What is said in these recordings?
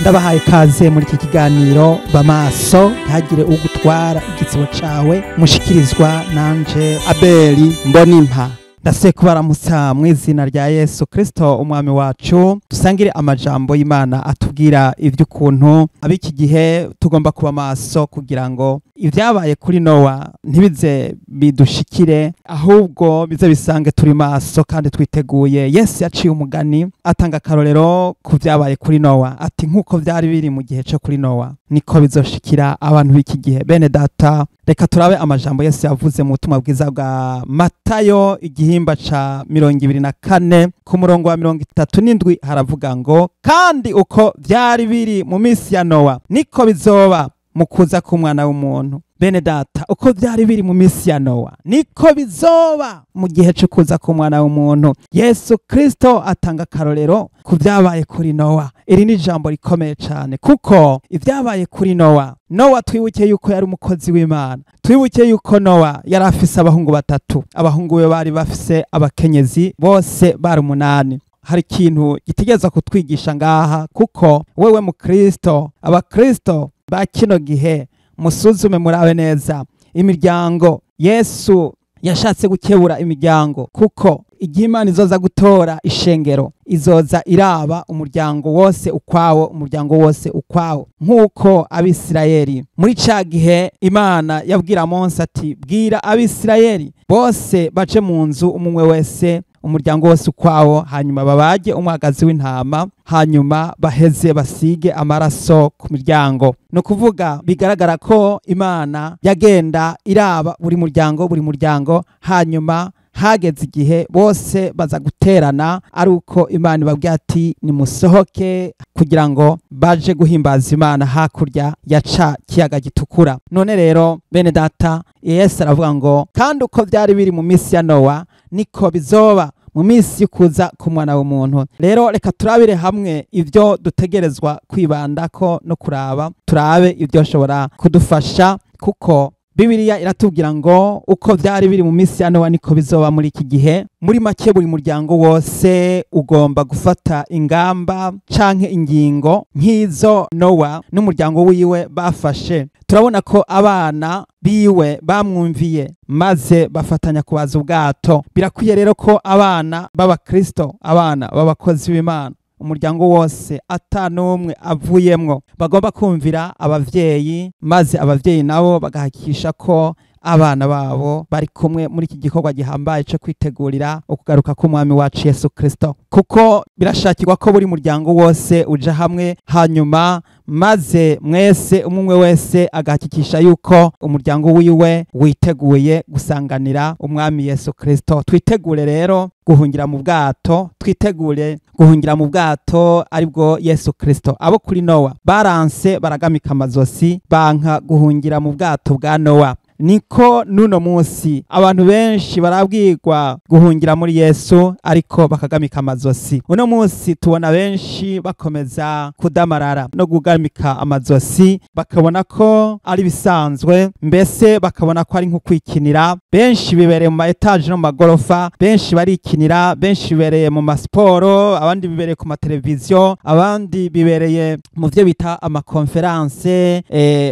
Ndabahaye kaze muri iki kiganiro Bamaso, ntihagire ugutwara igitsibo cawe, mushikirizwa nanje Abeli Mbonimpa. Ndase kubaramutsa mu izina rya Yesu Kristo umwami wacu. Dusangire amajambo y'Imana atubwira ivy'ukuntu ab'iki gihe tugomba kuba maso kugira ngo ivyabaye kuri Nowa ntibize bidushikire, ahubwo bize bisange turi maso kandi twiteguye. Yesu yaciye umugani atanga akarorero ku vyabaye kuri Nowa, ati nk'uko vyari biri mu gihe co kuri Nowa niko bizoshikira abantu b'iki gihe. Bene data, reka turabe amajambo Yesu yavuze mu butumwa bwiza bwa Matayo igihimba ca 24 ku murongo wa 37, haravuga ngo: kandi uko vyari biri mu minsi ya Nowa niko bizoba mu kuza k'umwana w'umuntu. Bene data, uko vyari biri mu minsi ya Nowa niko bizoba mu gihe cyo kuza k'umwana w'umuntu. Yesu Kristo atanga akarorero ku vyabaye kuri Nowa. Iri ni ijambo rikomeye cane, kuko ivyabaye kuri Nowa, Nowa twibuke yuko yari umukozi w'Imana. Twibuke yuko Nowa yari afise abahungu batatu. Abahungu be bari bafise abakenyezi, bose bari 8. Hari ikintu gitegeza kutwigisha ngaha, kuko wewe mu Kristo, abakristo ba kino gihe, musuzume murabe neza imiryango. Yesu yashatse gukebura imiryango, kuko igihe Imana izoza gutora ishengero izoza iraba umuryango wose ukwawo, umuryango wose ukwawo, nk'uko Abisirayeli muri ca gihe Imana yabwira Mose ati: bwira Abisirayeli bose baje mu nzu, umwe wese umuryango wose ukwawo, hanyuma babage umwagazi w'intama, hanyuma baheze basige amaraso ku miryango. No kuvuga bigaragara ko Imana yagenda iraba buri muryango, buri muryango, hanyuma hageze igihe bose baza guterana, ari uko Imana ibabwiye ati nimusohoke kugira ngo baje guhimbaza Imana hakurya ya ca kiyaga gitukura. None rero bene data, Yesu aravuga ngo kandi uko vyari biri mu minsi ya Nowa niko bizoba mu minsi y'ukuza k'umwana w'umuntu. Rero reka turabire hamwe ivyo dutegerezwa kwibandako no kuraba, turabe ivyo shobora kudufasha, kuko Bibiliya iratubwira ngo uko vyari biri mu minsi ya Nowa niko bizoba muri iki gihe. Muri make, buri muryango wose ugomba gufata ingamba canke ingingo nk'izo Nowa n'umuryango wiwe bafashe. Turabona ko abana biwe bamwumviye maze bafatanya kubaza ubwato. Birakwiye rero ko abana b'abakristo, abana b'abakozi b'Imana, umuryango wose ata n'umwe avuyemwo, bagomba kumvira abavyeyi, maze abavyeyi nabo bagahakisha ko abana babo bari kumwe muri iki gikorwa gihambaye cyo kwitegurira ukugaruka k'umwami wacu Yesu Kristo. Kuko birashakirwa ko buri muryango wose uja hamwe, hanyuma maze mwese umwe wese agahakikisha yuko umuryango wiwe witeguye gusanganira umwami Yesu Kristo. Twitegure rero guhungira mu bwato, twitegure guhungira mu bwato aribwo Yesu Kristo. Abo kuri Nowa baranse baragamika amazosi, banka guhungira mu bwato bwa Nowa. Niko nuno munsi abantu benshi barabwirwa guhungira muri Yesu, ariko bakagamika amazosi. Uno munsi tubona benshi bakomeza kudamarara no kugamika amazosi, bakabona ko ari bisanzwe, mbese bakabona ko ari nko kwikinira. Benshi bibereye mu ma etage no mu magorofa, benshi barikinira, benshi bibereye mu masiporo, abandi bibereye ku mateleviziyo, abandi bibereye mu vyo bita amakonferanse,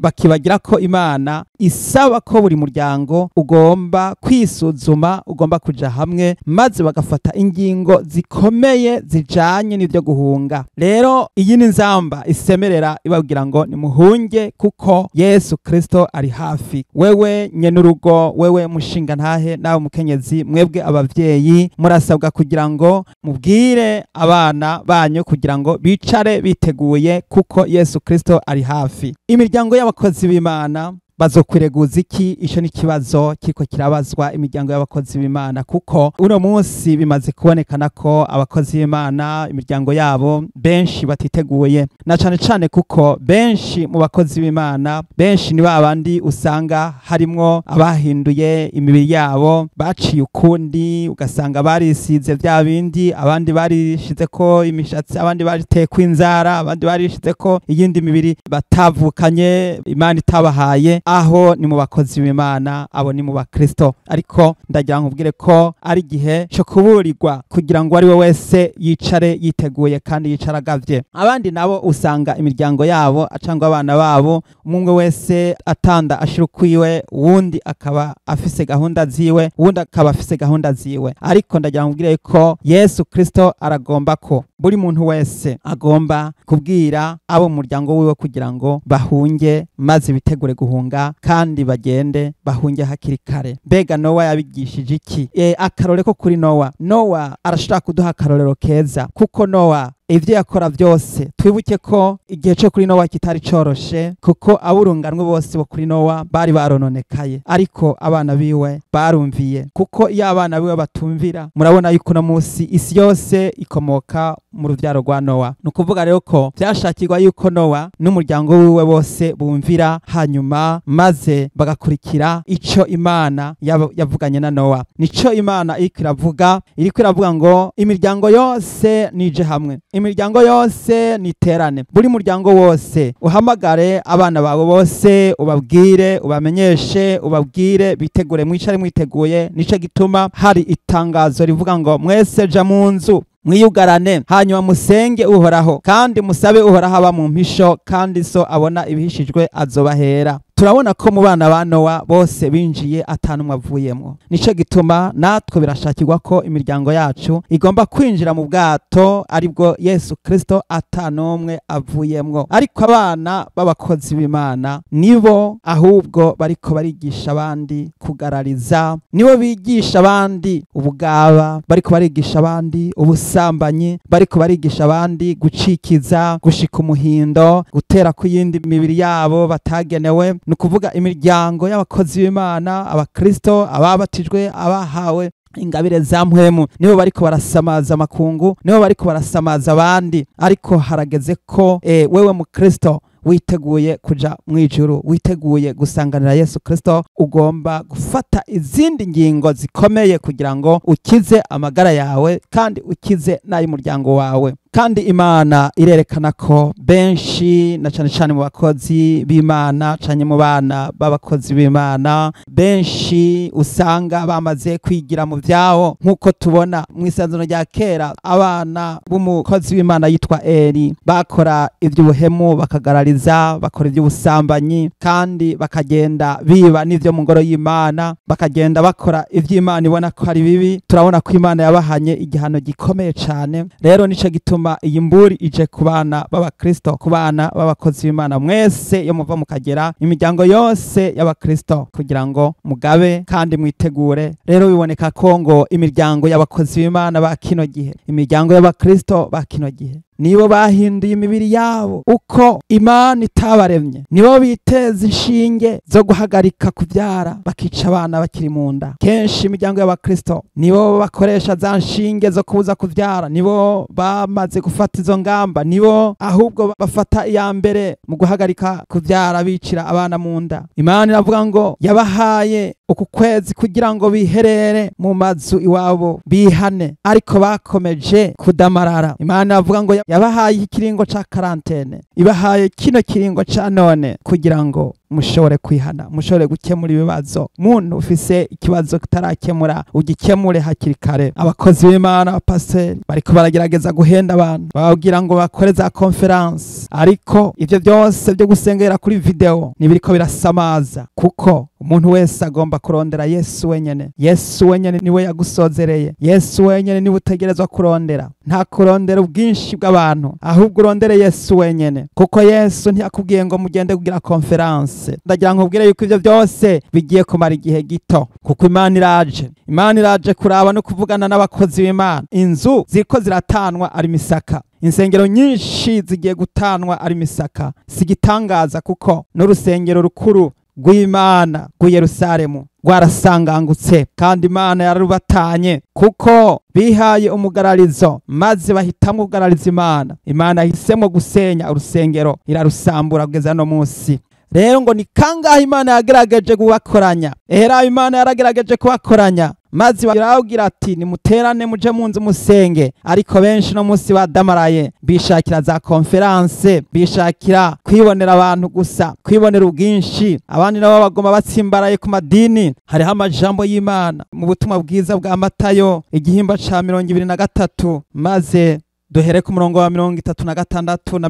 bakibagira ko Imana isaba ko buri muryango ugomba kwisuzuma, ugomba kuja hamwe, maze bagafata ingingo zikomeye zijanye n'ivyo guhunga. Rero iyi ni nzamba isemerera ibabwira ngo nimuhunge, kuko Yesu Kristo ari hafi. Wewe nyenurugo, wewe mushinga ntahe, nawe mukenyezi, mwebwe abavyeyi murasabwa kugira ngo mubwire abana banyu kugira ngo bicare biteguye, kuko Yesu Kristo ari hafi. Imiryango y'abakozi b'Imana bazokwireguza iki? Ico ni kibazo kiriko kirabazwa imiryango y'abakozi b'Imana, kuko uno munsi bimaze kubonekana ko abakozi b'Imana imiryango yabo benshi batiteguye, na cane cane kuko benshi mu bakozi b'Imana benshi ni babandi usanga harimwo abahinduye imibiri yabo, baciye ukundi, ugasanga barisize vya bindi, abandi barishize ko imishatsi, abandi bariteye inzara, abandi barishize ko iyindi mibiri batavukanye Imana itabahaye. Aho ni mu bakozi b'Imana, abo ni mu bakristo. Ariko ndagira nkubwire ko ari igihe cyo kuburirwa kugira ngo ari we wese yicare yiteguye kandi yicaragavye. Abandi nabo usanga imiryango yabo cyangwa abana babo, umwe wese atanda ashira ukwiwe, uwundi akaba afise gahunda ziwe, uwundi akaba afise gahunda ziwe. Ariko ndagira nkubwire ko Yesu Kristo aragomba ko buri muntu wese agomba kubwira abo mu muryango wiwe kugira ngo bahunge, maze bitegure guhunga kandi bagende bahunge hakiri kare. Mbega Nowa yabigishije iki? Akarore ko kuri Nowa. Nowa arashobora kuduha akarorero keza, kuko Nowa ivyo yakora byose, twibuke ko igihe cyo kuri Nowa kitari coroshe, kuko aburunganwe bose bo kuri Nowa bari barononekaye, ariko abana biwe barumviye. Kuko iyo abana biwe batumvira, murabona yuko no munsi isi yose ikomoka mu ruvyaro rwa Nowa. Ni ukuvuga rero ko vyashakirwa yuko Nowa n'umuryango wiwe bose bumvira, hanyuma maze bagakurikira ico Imana yavuganye na Nowa. Nico Imana iriko iravuga, iriko iravuga ngo imiryango yose nije hamwe, imiryango yose niterane, buri muryango wose uhamagare abana bawe bose, ubabwire, ubamenyeshe, ubabwire bitegure, mwicare mwiteguye. Nico gituma hari itangazo rivuga ngo mwese ja mu nzu mwiyugarane, hanyuma musenge Uhoraho, kandi musabe Uhoraho aba mu mpisho, kandi so abona ibihishijwe azobahera. Turabona ko mu bana ba Nowa bose binjiye atanumwe avuyemwo. Nico gituma natwe birashakirwa ko imiryango yacu igomba kwinjira mu bwato, aribwo Yesu Kristo, atanumwe avuyemwo. Ariko abana b'abakozi b'Imana nibo ahubwo bariko barigisha abandi kugarariza, nibo bigisha abandi ubugaba, bariko barigisha abandi ubusambanyi, bariko barigisha abandi gucikiza, gushika umuhindo, gutera ku yindi mibiri yabo batagenewe. Ni ukuvuga imiryango y'abakozi b'Imana, abakristo, ababatijwe, abahawe ingabire za mpwemu, nibo bariko barasamaza amakungu, nibo bariko barasamaza abandi. Ariko harageze ko wewe mukristo witeguye kuja mwijuru, witeguye gusanganira Yesu Kristo, ugomba gufata izindi ngingo zikomeye kugira ngo ukize amagara yawe kandi ukize n'ay'umuryango wawe. Kandi Imana irerekana ko benshi, na cane cane mu bakozi b'Imana canke mu bana b'abakozi b'Imana, benshi usanga bamaze kwigira mu vyabo. Nk'uko tubona mu isezerano rya kera, abana b'umukozi w'Imana yitwa Eli bakora ivy'ubuhemu, bakagarariza, bakora ivy'ubusambanyi, kandi bakagenda biba n'ivyo mu ngoro y'Imana, bakagenda bakora ivy'Imana ibona ko ari bibi. Turabona ko Imana yabahanye igihano gikomeye cane. Rero nico gituma iyi mburi ije ku bana b'abakristo, ku bana b'abakozi b'Imana mwese yo muva mukagera, imiryango yose y'abakristo, kugira ngo mugabe kandi mwitegure. Rero biboneka ko ngo imiryango y'abakozi b'Imana ba kino gihe, imiryango y'abakristo ba kino gihe, nibo bahinduye imibiri yabo uko Imana itabaremye, nibo biteza inshinge zo guhagarika kubyara, bakica abana bakiri mu nda. Kenshi imiryango y'abakristo nibo bakoresha za nshinge zo kubuza kubyara, nibo bamaze gufata izo ngamba, nibo ahubwo bafata iya mbere mu guhagarika kubyara, bicira abana mu nda. Imana iravuga ngo yabahaye uku kwezi kugira ngo biherere mu mazu iwabo bihane, ariko bakomeje kudamarara. Imana iravuga ngo yabahaye ikiringo ca karantene, ibahaye kino kiringo ca none kugira ngo mushobore kwihana, mushobore gukemura ibibazo. Muntu ufise ikibazo kitarakemura, ugikemure hakiri kare. Abakozi b'Imana, abapasiteri bariko baragerageza guhenda abantu, bababwira ngo bakore za conference, ariko ivyo byose byo gusengera kuri video nibiriko birasamaza, kuko umuntu wese agomba kurondera Yesu wenyene. Yesu wenyene niwe yagusozereye, Yesu wenyene niwe utegerezwa kurondera. Nta kurondera ubwinshi bw'abantu, ahubwo urondere Yesu wenyene, kuko Yesu ntiyakubwiye ngo mugende kugira conference. Ndagira nkubwire yuko ivyo byose bigiye kumara igihe gito, kuko Imana iraje. Imana iraje kuraba no kuvugana n'abakozi b'Imana. Inzu ziriko ziratanwa ari misaka, insengero nyinshi zigiye gutanwa ari misaka. Sigitangaza kuko n'urusengero rukuru rw'Imana rw'i Yerusalemu rwarasangangutse, kandi Imana yararubatanye, kuko bihaye umugararizo maze bahitamwo kugarariza Imana. Imana yahisemo gusenya urusengero, irarusambura kugeza no munsi. Rero ngo ni kangahe Imana yagerageje kubakoranya? Ehera Imana yaragerageje kubakoranya, Maze barababwira ati nimuterane muje mu nzu musenge. Ariko benshi no munsi badamaraye, bishakira za konferanse, bishakira kwibonera abantu gusa, kwibonera ubwinshi. Abandi nabo bagoma batsimbaraye ku madini. Hariho amajambo y'Imana mu butumwa bwiza bwa Matayo igihimba ca 23, maze duhere ku murongo wa 36 na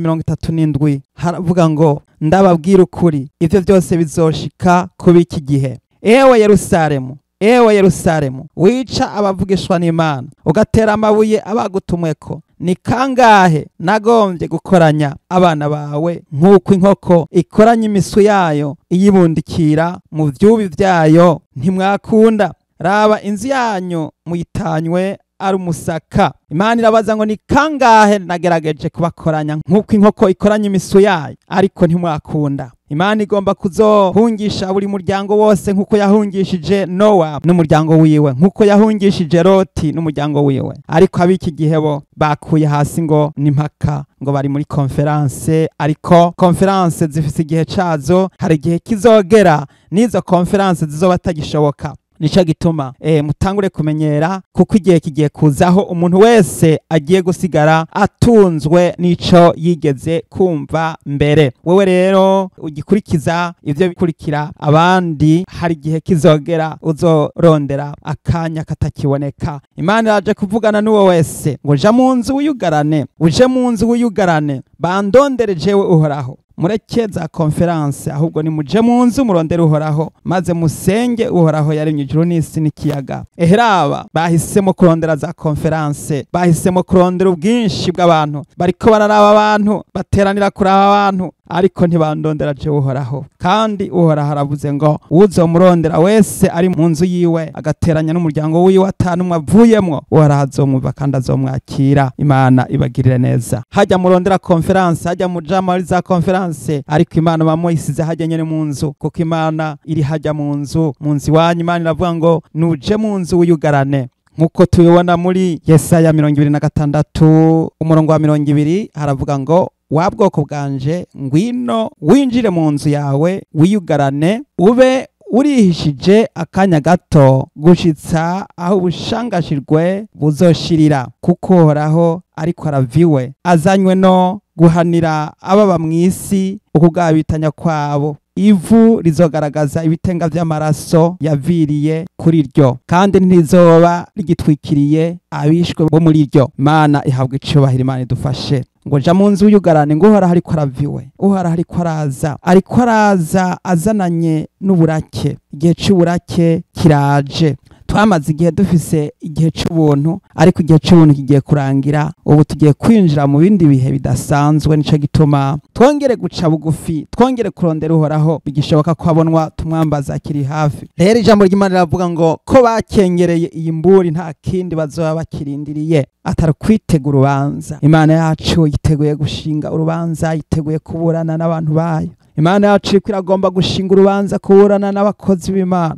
37. Haravuga ngo ndababwira ukuri, ivyo byose bizoshika kuba iki gihe. Ewe Yerusalemu, ewe Yerusalemu, wica abavugishwa n'Imana, ugatera amabuye abagutumweko, ni kangahe nagombye gukoranya abana bawe nk'uko inkoko ikoranya imiswi yayo iyibundikira mu vyubi vyayo, ntimwakunda. Raba inzu yanyu muyitanywe ari umusaka. Imana irabaza ngo ni kangahe nagerageje kubakoranya nk'uko inkoko ikoranya imiswi yayo, ariko ntimwakunda. Imana igomba kuzohungisha buri muryango wose nk'uko yahungishije Nowa n'umuryango wiwe, nk'uko yahungishije Loti n'umuryango wiwe. Ariko ab'iki gihe bo bakuye hasi ngo nimpaka, ngo bari muri konferanse. Ariko konferanse zifise igihe cazo, hari igihe kizogera n'izo konferanse zizoba atagishoboka. Nico gituma mutangure kumenyera, kuko igihe kigiye kuzaho umuntu wese agiye gusigara atunzwe n'ico yigeze kumva mbere. Wewe rero ugikurikiza ivyo bikurikira abandi, hari igihe kizogera uzorondera akanya katakiboneka. Imana iraje kuvugana n'uwo wese ngo ja mu nzu wiyugarane, uje mu nzu wiyugarane, bandondere jewe Uhoraho. Mureke za konferanse, ahubwo nimuje mu nzu murondere Uhoraho, maze musenge Uhoraho yaremye ijuru n'isi n'ikiyaga. Eheraba bahisemo kurondera za konferanse, bahisemo kurondera ubwinshi bw'abantu, bariko bararaba abantu, bateranira kuraba abantu, ariko ntibandondera jewe Uhoraho. Kandi Uhoraho aravuze ngo uzomurondera wese ari mu nzu yiwe agateranya n'umuryango wiwe atanumwe avuyemwo, Uhoraho azomwumva kandi azomwakira. Imana ibagirire neza. Hajya murondera konferanse, hajya muja muri za konferanse, ariko Imana bamuyisize hajya nyene mu nzu, kuko Imana iri hajya mu nzu, mu nzu iwanyu. Imana iravuga ngo nuje mu nzu wiyugarane, nkuko tubibona muri Yesaya 26 umurongo wa 20, haravuga ngo wa bwoko bwanje, ngwino winjire mu nzu yawe wiyugarane, ube urihishije akanya gato gushitsa aho ubushangashirwe buzoshirira, kuko Uhoraho ariko araviwe, azanywe no guhanira ababa mw'isi ukugabitanya kwabo. Ivu rizogaragaza ibitenga vy'amaraso yaviriye kuri ryo, kandi ntizoba rigitwikiriye abishwe bo muri ryo. Imana ihabwa icubahiro, Imana idufashe. Ngo ja mu nzu wiyugarane, ngo Uhoraho ariko araviwe, Uhoraho ariko araza, ariko araza azananye n'uburake. Igihe c'uburake kiraje. Twamaze igihe dufise igihe c'ubuntu, ariko igihe c'ubuntu kigiye kurangira. Ubu tugiye kwinjira mu bindi bihe bidasanzwe. Nico gituma twongere guca bugufi, twongere kurondera Uhoraho bigishoboka ko abonwa, tumwambaza akiri hafi. Rero ijambo ry'Imana riravuga ngo ko bakengereye iyi mburi nta kindi bazoba bakirindiriye atari kwitegura urubanza. Imana yacu yiteguye gushinga urubanza, yiteguye kuburana n'abantu bayo. Imana yacu iriko iragomba gushinga urubanza, kuburana n'abakozi b'Imana.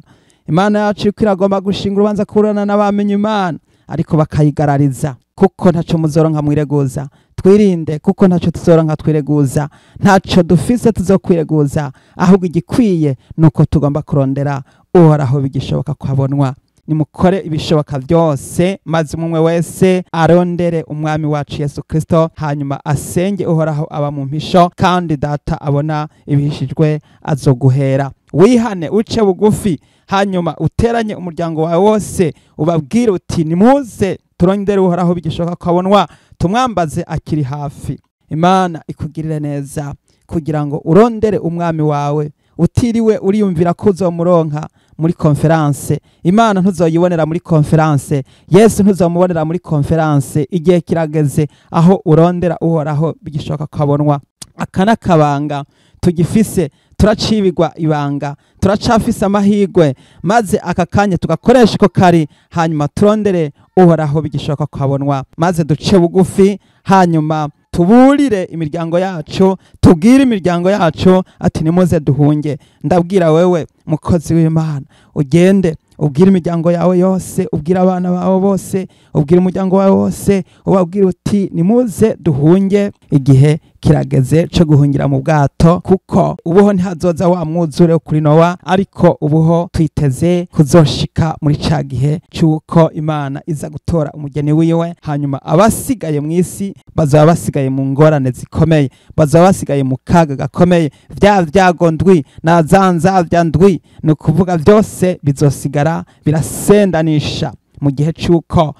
Imana yacu iriko iragomba gushinga urubanza, kuburana n'abamenye Imana, ariko bakayigarariza, kuko ntaco muzoronka mwireguza. Twirinde, kuko ntaco tuzoronka twireguza, ntaco dufise tuzokwireguza, ahubwo igikwiye nuko tugomba kurondera Uhoraho bigishoboka kwabonwa. Nimukore ibishoboka byose, maze umwe wese arondere umwami wacu Yesu Kristo, hanyuma asenge Uhoraho aba mu mpisho, kandi data abona ibihishijwe azoguhera. Wihane, uce bugufi, hanyuma uteranye umuryango wawe wose, ubabwire uti nimuze turondere Uhoraho bigishoboka kwabonwa, tumwambaze akiri hafi. Imana ikugirire neza kugira ngo urondere umwami wawe utiriwe uriyumvira ko uzomuronka muri konferanse. Imana ntuzoyibonera muri konferanse, Yesu ntuzomubonera muri konferanse. Igihe kirageze aho urondera Uhoraho bigishoboka kwabonwa. Aka n'akabanga tugifise, turacibigwa ibanga, turacafise amahirwe, maze aka kanya tugakoresha uko kari, hanyuma turondere Uhoraho bigishoboka kwabonwa, maze duce bugufi, hanyuma tuburire imiryango yacu, tubwire imiryango yacu ati nimuze duhunge. Ndabwira wewe mukozi w'Imana, ugende ubwire imiryango yawe yose, ubwire abana bawe bose, ubwire umuryango wawe wose, ubabwire uti nimuze duhunge, igihe Kirageze cyo guhungira mu bwato, kuko ubuho ntihazoza wa mwuzure kuri Nowa, ariko ubuho twiteze kuzoshika muri ca gihe cy'uko Imana iza gutora umugeni wiwe, hanyuma abasigaye mu isi bazaba basigaye mu ngorane zikomeye, bazaba basigaye mu kaga gakomeye. Vya vyago ndwi na za nzavya ndwi, ni ukuvuga byose bizosigara birasendanisha mu gihe cy'uko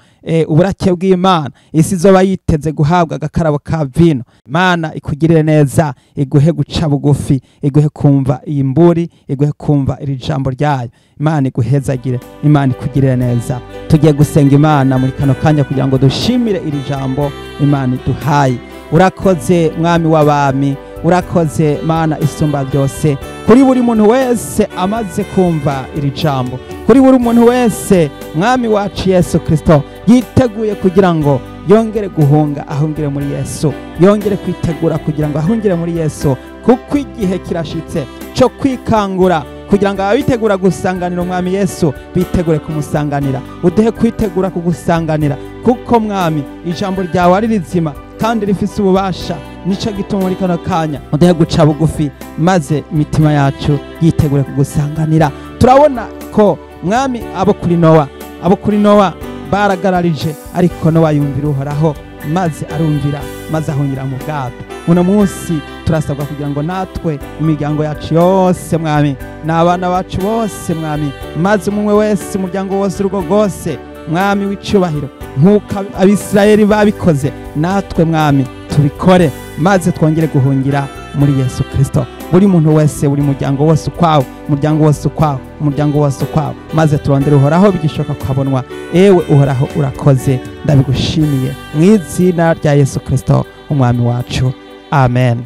uburake bw'Imana isi izoba yiteze guhabwa agakarabo ka vino. Imana ikugirire neza, iguhe guca bugufi, iguhe kumva iyi mburi, iguhe kumva iri jambo ryayo. Imana iguhezagire, Imana ikugirire neza. Tugiye gusenga Imana muri kano kanya kugira ngo dushimire iri jambo Imana iduhaye. Urakoze Mwami w'abami, urakoze Mana isumba byose, kuri buri muntu wese amaze kumva iri jambo, kuri buri muntu wese Mwami wacu Yesu Kristo yiteguye kugira ngo yongere guhunga ahungire muri Yesu, yongere kwitegura kugira ngo ahungire muri Yesu, kuko igihe kirashitse cyo kwikangura kugira ngo ababitegura gusanganira Umwami Yesu bitegure kumusanganira. Uduhe kwitegura kugusanganira, kuko Mwami ijambo ryawe ari rizima kandi rifise ububasha. Nico gituma muri kano kanya uduhe guca bugufi, maze imitima yacu yitegure kugusanganira. Turabona ko Mwami abo kuri Nowa baragararije, ariko Nowa yumvira Uhoraho maze arumvira, maze ahungira mu bwato. Uno munsi turasabwa kugira ngo natwe imiryango yacu yose Mwami, n'abana bacu bose Mwami, maze umwe wese, umuryango wose, urugo rwose, Mwami w'icubahiro, nk'uko Abisirayeli babikoze, natwe Mwami tubikore, maze twongere guhungira muri Yesu Kristo. Buri muntu wese, buri muryango wose ukwawo, umuryango wose ukwawo, umuryango wose ukwawo, maze turondere Uhoraho bigishoka kwabonwa. Ewe Uhoraho urakoze, ndabigushimiye mu izina rya Yesu Kristo Umwami wacu, amen.